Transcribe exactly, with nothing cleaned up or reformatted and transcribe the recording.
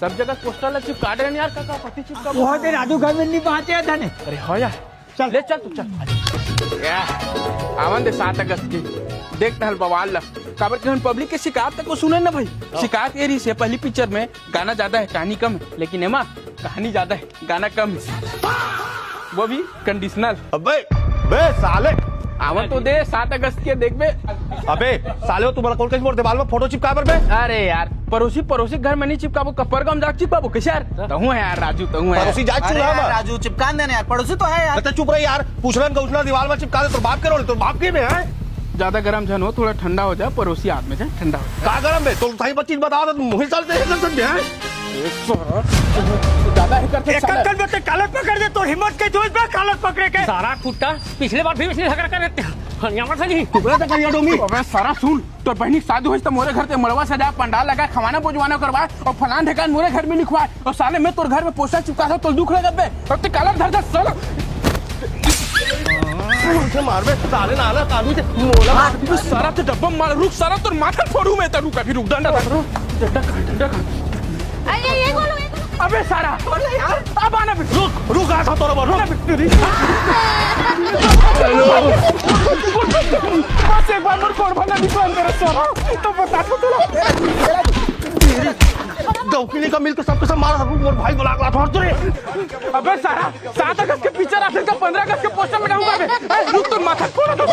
सब जगह पोस्टर ला चिपका डरेन यार, का, का पति चिपका। वो दे राजू घर में नहीं बांचे धने। अरे हो यार, चल। ले चल तू, चल। या, आवन दे सात अगस्त के। देख टहल बवाल ला। काबर कि हम पब्लिक के शिकायत तक को सुने ना भाई। शिकायत ये रही से पहली पिक्चर में गाना ज्यादा है, कहानी कम है, लेकिन एमा कहानी ज्यादा है, गाना कम है, वो भी कंडीशनल। अबे, बे साले। आवन तो दे, सात अगस्त के देखबे। अबे साले, तुम्हारा कौन कहीं मोर दीवार में फोटो चिपका बर बे? अरे यार, पड़ोसी, पड़ोसी घर में नहीं चिपकाबो, कपरगा में जाके चिपकाबो, कैसे यार? तहूँ है यार राजू, तहूँ है। पड़ोसी जाए अरे चूल्हा यार, में। राजू, चिपका देना यार, पड़ोसी तो है यार। अरे चुप रहे यार, पूछना गौछना दीवार में चिपका दे, तोर बाप के रोल, तोर बाप के में है। ज्यादा गरम झन हो, थोड़ा ठंडा हो जा, पड़ोसी आदमी है, ठंडा हो जा। का गरम बे? तो सही बात चीज बता दे, मुंह चलते हैं, चलते हैं। ज्यादा ही करते एक साला। कन में ते कालर पकड़ दे, तोर हिम्मत के जोश बे कालर पकड़े के। सारा कुत्ता, पिछले बार भी उसने झगड़ा कर देते हैं। हरियाणा से नहीं। टुकड़ा तो करिया डोंगी। अबे सारा सुन, तोर बहनी के शादी होइस त मोरे घर ते मड़वा सजा, पंडाल लगा, खवाना बोजवाना करवा, और फलान ढेकान मोरे घर में लिखवा, और साले मैं तोर घर में पोस्टर चिपका था, तो दुख लगत बे, और ते कालर धर दे साला। उसे मार बे, साले नाला कानून से मोला मार। तू सारा ते डब्बा मार, रुक सारा, तोर माथा फोड़ू मैं, तू कभी रुक, डंडा धर। डंडा खा, डंडा खा। अरे, ये बोलो, ये बोलो। अबे सारा, अब आना बे। रुक, रुक, आ था तोरा बोल, रुक। बस एक बार मोर कोरबा ना निकाल मेरा सारा, तो बता दो तोला। दौकिली का मिलके सबके सब मारा, रुक, मोर भाई को लाग ला, धर तो रे। अबे सारा, सात अगस्त के पिक्चर आथे त पंद्रह अगस्त के पोस्टर में डालूंगा बे। ए, रुक तो माथा फोड़ दो।